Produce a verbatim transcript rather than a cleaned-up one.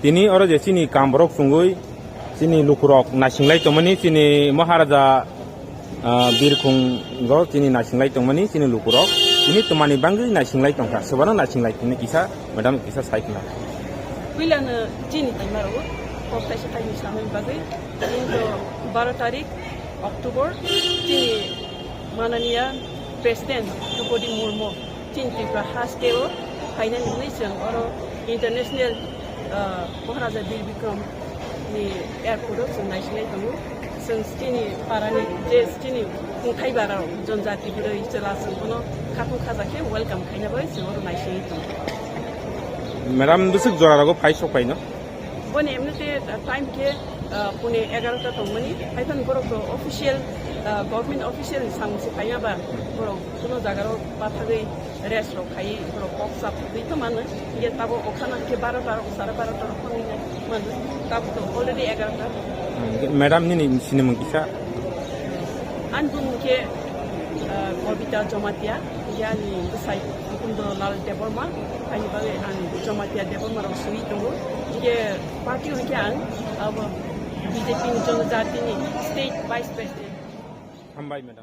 Tini oro je chini kamborok chungwi chini lukurok naisinglai tongmani, chini Maharaja, ah, Birkhungo chini naisinglai tongmani chini lukurok. Tini twmani bangwi naisinglai tongkha, swbano naisinglai tongni kisa, madam, kisa sai khna. Puilano chini tongmaro, kok kaisa kaini samani bagwi, tini to baro tarik October, chini mananiya President Droupadi Murmu chini Tripura hasteo phainani hwnwi chwng oro international, ah, Maharaja Bir Bikram ni airport o chwng naisinai tongo. Chwng chini parani je chini khungthai bara jonjati bwrwi chwla chwng bono khatung khaja khe welcome khaina bai chwng oro naisinai tongo. Madam, bwswk jora rogo phai sok phaino? Boni emnite time khe, ah, pune egarota tongmani. Haiphano borok to official, ah, government official ni samung se phaiya ba borok kuno jaga rok pathagwi rest rok khai borok kok chap twi to mano. Ye tabo okhana khe barota rok, sara barota rok phangwi nai mano. Tabo to already egarota. Hmm, madam nini sinimung kisa? Ani bumung khe, ah, Kobita Jomatia, yani bwsai Mukundo Lal Debbarma, ani bagwi ang Jomatia Debbarma rok sui tongo. Ye party hwnkhe ang abo B J P ni Jonojati ni state vice president. Hambai, madam.